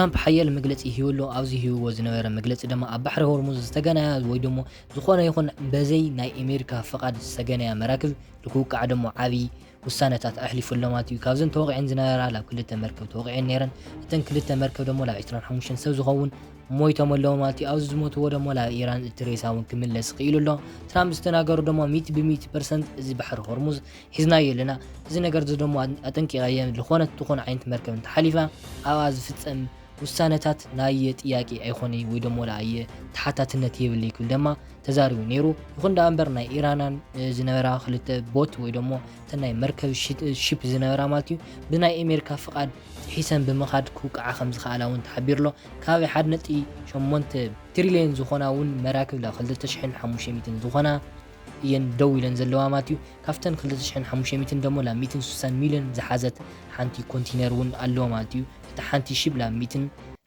ትራምፕ ሓያል መግለጺ ሂቡ ኣሎ። ኣብዚ ሂብዎ ዝነበረ መግለጺ ድማ ኣብ ባሕሪ ሆርሙዝ ዝተገናያ ወይ ደሞ ዝኾነ ይኹን በዘይ ናይ ኣሜሪካ ፍቓድ ዝተገናያ መራክብ ንክውቃዕ ደሞ ዓብዪ ውሳነታት ኣሕሊፉ ኣሎ ማለት እዩ። ካብዘን ተወቒዐን ዝነበራ ላብ ክልተ መርከብ ተወቒዐን ነይረን። እተን ክልተ መርከብ ደሞ ላብ ዕስራን ሓሙሽተን ሰብ ዝኸውን ሞይቶም ኣለዉ ማለት እዩ። ኣብዚ ዝሞትዎ ደሞ ላብ ኢራን እቲ ሬሳ እውን ክምለስ ክኢሉ ኣሎ። ትራምፕ ዝተናገሩ ደሞ ሚእቲ ብሚእቲ ፐርሰንት እዚ ባሕሪ ሆርሙዝ ሒዝናዮ ኣለና። እዚ ነገር እዚ ደሞ ኣጠንቂቐ እየ፣ ዝኾነት ትኹን ዓይነት መርከብ እንተሓሊፋ ኣብኣ ዝፍጸም ውሳነታት ናየ ጥያቄ ኣይኾነይ ወይ ደሞ ለኣየ ተሓታትነት የብለይ ክብል ደማ ተዛሪቡ ነይሩ። ይኹን ደኣ እምበር ናይ ኢራናን ዝነበራ ክልተ ቦት ወይ ደሞ እተን ናይ መርከብ ሽፕ ዝነበራ ማለት እዩ ብናይ ኣሜሪካ ፍቓድ ጥሒሰን ብምኻድ ክውቅዓ ከም ዝኸኣላ እውን ተሓቢሩ ኣሎ። ካብ ሓደ ነጥቢ ሸሞንተ ትሪልዮን ዝኾና እውን መራክብ ላብ ክልተ ሽሕን ሓሙሽተ ሚእትን ዝኾና እየን ደው ኢለን ዘለዋ ማለት እዩ። ካብተን ክልተ ሽሕን ሓሙሽተ ሚእትን ደሞ ላብ ሚእትን ስሳን ሚልዮን ዝሓዘት ሓንቲ ኮንቲነር እውን ኣለዎ ማለት እዩ። እታ ሓንቲ ሽፕ ላብ ሚእትን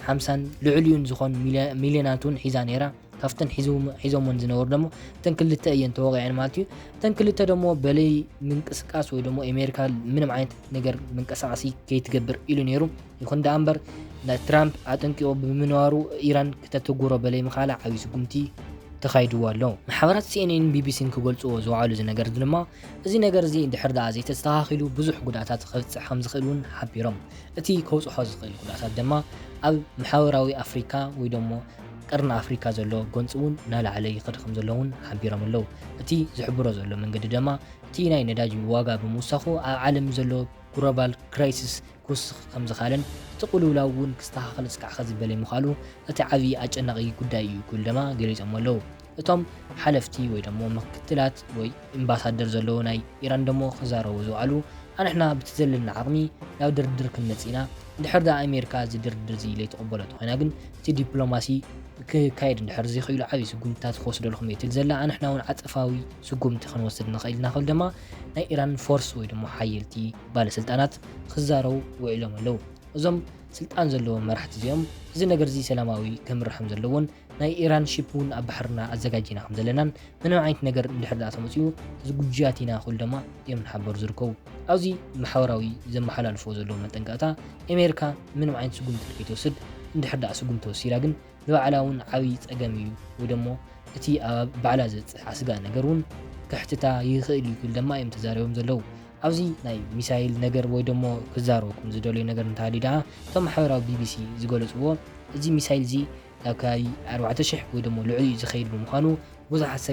ሓምሳን ልዕሊኡን ዝኾን ሚልዮናት እውን ሒዛ ነይራ። ካብተን ሒዞምዎን ዝነበሩ ደሞ እተን ክልተ እየን ተወቒዐን ማለት እዩ። እተን ክልተ ደሞ በለይ ምንቅስቃስ ወይ ደሞ ኣሜሪካ ምንም ዓይነት ነገር መንቀሳቐሲ ከይትገብር ኢሉ ነይሩ። ይኹን ደኣ እምበር ትራምፕ ኣጠንቂቑ ብምንባሩ ኢራን ክተተጉሮ በለይ ምኻላ ዓብዪ ስጉምቲ ተኻይድዎ ኣሎ። ማሕበራት ሲኤንኤን ቢቢሲን ክገልጽዎ ዝወዓሉ እዚ ነገር ድማ እዚ ነገር እዚ እንድሕር ደኣ ዘይተስተኻኺሉ ብዙሕ ጉድኣታት ከብጽሕ ከም ዝኽእል እውን ሓቢሮም። እቲ ከውጽሖ ዝኽእል ጉድኣታት ድማ ኣብ ማሕበራዊ ኣፍሪካ ወይ ደሞ ቀርኒ ኣፍሪካ ዘሎ ጎንፂ እውን እናላዕለ ይኸድ ከም ዘሎ እውን ሓቢሮም ኣለዉ። እቲ ዝሕብሮ ዘሎ መንገዲ ድማ እቲ ናይ ነዳጅ ዋጋ ብምውሳኹ ኣብ ዓለም ዘሎ ግሎባል ክራይሲስ ክውስኽ ከም ዝኻለን እቲ ቅልውላው እውን ክስተኻኸል እስካዕ ኸዚ በለይ ምዃሉ እቲ ዓብዪ ኣጨናቒ ጉዳይ እዩ ክብል ድማ ገሊጾም ኣለዉ። እቶም ሓለፍቲ ወይ ደሞ ምክትላት ወይ ኤምባሳደር ዘለዉ ናይ ኢራን ደሞ ክዛረቡ ዝውዓሉ ኣንሕና ብቲ ዘለና ዓቕሚ ናብ ድርድር ክንመጽእ ኢና። እንድሕር ደኣ ኣሜሪካ እዚ ድርድር እዚ ለይተቐበለቶ ኮይና ግን እቲ ዲፕሎማሲ ክካየድ እንድሕር ዘይኽኢሉ ዓብዪ ስጉምትታት ክወስደልኩም እየ ትብል ዘላ። ኣንሕና እውን ዓጸፋዊ ስጉምቲ ክንወስድ ንኽእል ኢና ክብል ድማ ናይ ኢራን ፎርስ ወይ ደሞ ሓየልቲ ባለስልጣናት ክዛረቡ ውዒሎም ኣለዉ። እዞም ስልጣን ዘለዎም መራሕቲ እዚኦም እዚ ነገር እዚ ሰላማዊ ከምርሕ ከም ዘለዎን ናይ ኢራን ሺፕ እውን ኣብ ባሕርና ኣዘጋጂና ከም ዘለናን ምንም ዓይነት ነገር እንድሕር ደኣ ተመፅኡ ዝጉጅያት ኢና ክብል ድማ እዮም እናሓበሩ ዝርከቡ። ኣብዚ ማሕበራዊ ዘመሓላልፎ ዘለዎ መጠንቀቕታ ኣሜሪካ ምንም ዓይነት ስጉምቲ ከይትወስድ እንድሕር ደኣ ስጉምቲ ወሲዳ ግን ንባዕላ እውን ዓብዪ ፀገም እዩ ወይ ደሞ እቲ ኣብ ባዕላ ዘብፅሕ ኣስጋእ ነገር እውን ከሕትታ ይኽእል እዩ ክብል ድማ እዮም ተዛሪቦም ዘለዉ። ኣብዚ ናይ ሚሳይል ነገር ወይ ደሞ ክዛረበኩም ዝደልዮ ነገር እንተሃልዩ ደኣ እቶም ማሕበራዊ ቢቢሲ ዝገለፅዎ እዚ ሚሳይል እዚ ናብ ከባቢ ኣርባዕተ ሽሕ ወይ ደሞ ልዕሊኡ ዝኸይድ ብምዃኑ ብዙሓት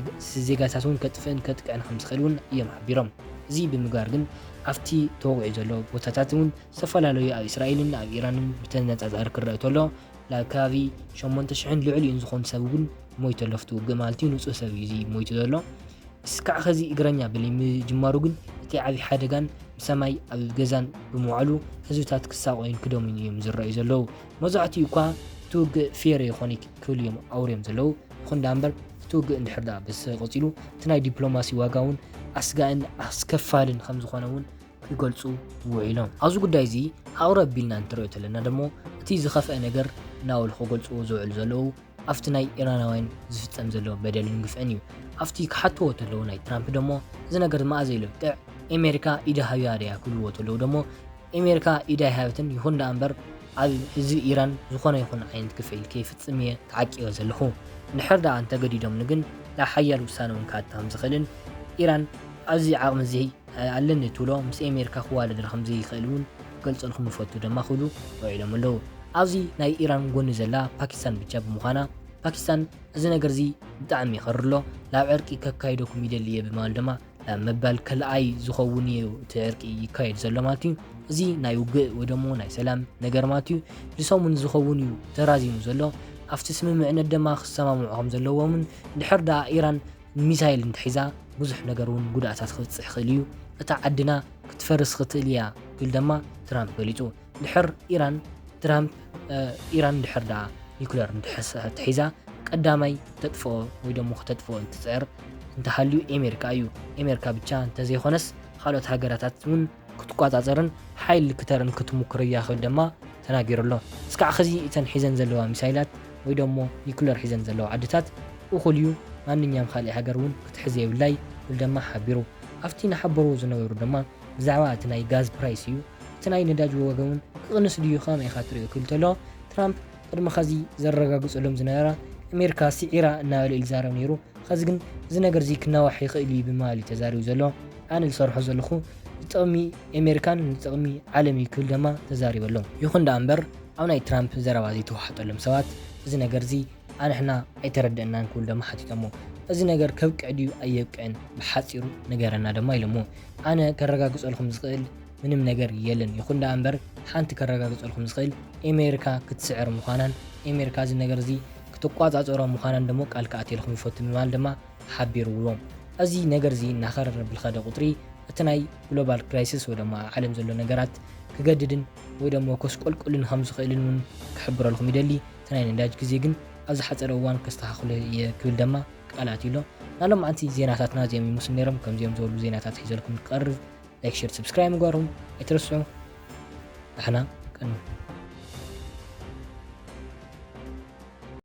ዜጋታት እውን ከጥፍእን ከጥቅዕን ከም ዝኽእል እውን እዮም ሓቢሮም። እዚ ብምግባር ግን ኣብቲ ተወቒዑ ዘሎ ቦታታት እውን ዝተፈላለዩ ኣብ እስራኤልን ኣብ ኢራንን ብተነፃፃሪ ክረአ ተሎ ናብ ከባቢ ሸሞንተ ሽሕን ልዕሊኡን ዝኾኑ ሰብ እውን ሞይቱ ኣሎ። ኣብቲ ውግእ ማለት እዩ ንፁህ ሰብ እዩ እዚ ሞይቱ ዘሎ። እስካዕ ኸዚ እግረኛ በሊ ምጅማሩ ግን እቲ ዓብዪ ሓደጋን ብሰማይ ኣብ ገዛን ብምውዓሉ ህዝብታት ክሳቆዩን ክደሙን እዮም ዝረኣዩ ዘለዉ። መብዛሕትኡ እኳ እቲ ውግእ ፌር የኾነ ክብሉ እዮም ኣውርዮም ዘለዉ። ይኹን ደኣ እምበር እቲ ውግእ እንድሕር ደኣ በዚ ቀፂሉ እቲ ናይ ዲፕሎማሲ ዋጋ እውን ኣስጋእን ኣስከፋልን ከም ዝኾነ እውን ክገልፁ ውዒሎም። ኣብዚ ጉዳይ እዚ ኣቕረብ ቢልና እንትሪኦ ተለና ደሞ እቲ ዝኸፍአ ነገር እናበሉ ክገልፅዎ ዝውዕሉ ዘለዉ ኣብቲ ናይ ኢራናውያን ዝፍፀም ዘሎ በደልን ግፍዕን እዩ። ኣብቲ ክሓትዎ ተለዉ ናይ ትራምፕ ደሞ እዚ ነገር መኣ ዘይለብጥዕ ኤሜሪካ ኢዳ ሃብያ ድያ ክብልዎ ተለዉ ደሞ ኤሜሪካ ኢዳ ኣይሃበትን። ይኹን ደኣ እምበር ኣብ ህዝቢ ኢራን ዝኾነ ይኹን ዓይነት ግፍዒ ከይፍፅም እየ ተዓቂበ ዘለኹ። እንድሕር ደኣ እንተገዲዶምኒ ግን ናብ ሓያል ውሳነ እውን ክኣቲ ከም ዝኽእልን ኢራን ኣብዚ ዓቕሚ እዚ ኣለኒ ትብሎ ምስ ኣሜሪካ ክዋዳደር ከም ዘይኽእል እውን ክገልፀልኩም እፈቱ ደማ ክብሉ ውዒሎም ኣለዉ። ኣብዚ ናይ ኢራን ጎኒ ዘላ ፓኪስታን ብቻ ብምዃና ፓኪስታን እዚ ነገር እዚ ብጣዕሚ የኸርር ኣሎ። ናብ ዕርቂ ከካይደኩም ይደሊ እየ ብማለት ድማ ናብ ምባል ከልኣይ ዝኸውን እዩ እቲ ዕርቂ ይካየድ ዘሎ ማለት እዩ። እዚ ናይ ውግእ ወይ ደሞ ናይ ሰላም ነገር ማለት እዩ ንሰሙን ዝኸውን እዩ ተራዚሙ ዘሎ። ኣብቲ ስምምዕነት ድማ ክሰማምዑ ከም ዘለዎምን ድሕር ደኣ ኢራን ሚሳይል እንተሒዛ ብዙሕ ነገር እውን ጉድኣታት ክብፅሕ ይኽእል እዩ። እታ ዓድና ክትፈርስ ክትእል እያ ክብል ድማ ትራምፕ ገሊፁ። ድሕር ኢራን ትራምፕ ኢራን ድሕር ደኣ ኒኩለር እንተሒዛ ቀዳማይ ተጥፍኦ ወይ ደሞ ክተጥፍኦ እንትፅዕር እንተሃልዩ ኤሜሪካ እዩ። ኤሜሪካ ብቻ እንተዘይኮነስ ካልኦት ሃገራታት እውን ክትቋፃፀርን ሓይል ክተርን ክትሙክር እያ ክብል ድማ ተናጊሩ ኣሎ። እስካዕ ኸዚ እተን ሒዘን ዘለዋ ሚሳይላት ወይ ደሞ ኒኩለር ሒዘን ዘለዋ ዓድታት እኹል እዩ፣ ማንኛም ካልእ ሃገር እውን ክትሕዝ የብላይ ክብል ድማ ሓቢሩ። ኣብቲ ንሓበሩ ዝነበሩ ድማ ብዛዕባ እቲ ናይ ጋዝ ፕራይስ እዩ። እቲ ናይ ነዳጅ ዋጋ እውን ክቕንስ ድዩ ከመይ ኢኻ ትሪኦ ክብል ተሎ ትራምፕ ቅድሚ ኸዚ ዘረጋግጸሎም ዝነበራ ኣሜሪካ ስዒራ እናበለ እዩ ዝዛረብ ነይሩ። ኸዚ ግን እዚ ነገር እዚ ክናዋሕ ይኽእል እዩ ብምባል እዩ ተዛሪቡ ዘሎ። ኣነ ዝሰርሖ ዘለኹ ንጥቕሚ ኣሜሪካን ንጥቕሚ ዓለም እዩ ክብል ድማ ተዛሪቡ ኣሎ። ይኹን ደኣ እምበር ኣብ ናይ ትራምፕ ዘረባ ዘይተዋሓጠሎም ሰባት እዚ ነገር እዚ ኣንሕና ኣይተረደእናን ክብል ድማ ሓቲቶሞ። እዚ ነገር ከብቅዕ ድዩ ኣየብቅዕን ብሓፂሩ ንገረና ድማ ኢሎሞ። ኣነ ከረጋግፀልኩም ዝኽእል ምንም ነገር የለን። ይኹን ደኣ እምበር ሓንቲ ከረጋግፀልኩም ዝኽእል ኣሜሪካ ክትስዕር ምዃናን ኣሜሪካ እዚ ነገር እዚ ክትቋፃፀሮ ምዃናን ደሞ ቃል ክኣትየልኩም ይፈቱ ብምባል ድማ ሓቢርዎም። እዚ ነገር እዚ እናኸረረ ብልኸደ ቁፅሪ እቲ ናይ ግሎባል ክራይሲስ ወይ ድማ ኣብ ዓለም ዘሎ ነገራት ክገድድን ወይ ደሞ ከስቆልቁልን ከም ዝኽእልን እውን ክሕብረልኩም ይደሊ። እቲ ናይ ነዳጅ ግዜ ግን ኣብ ዝሓፀረ እዋን ከስተኻኽሎ እየ ክብል ድማ ቃል ኣትዩ ኣሎ። ናሎም ኣንቲ ዜናታትና እዚኦም ይመስሉ ነይሮም። ከምዚኦም ዝበሉ ዜናታት ሒዘልኩም ክቐርብ ላይክ፣ ሼር፣ ሰብስክራይብ ምግባርኩም ኣይትረስዑ። ዳሕና ቀኑ።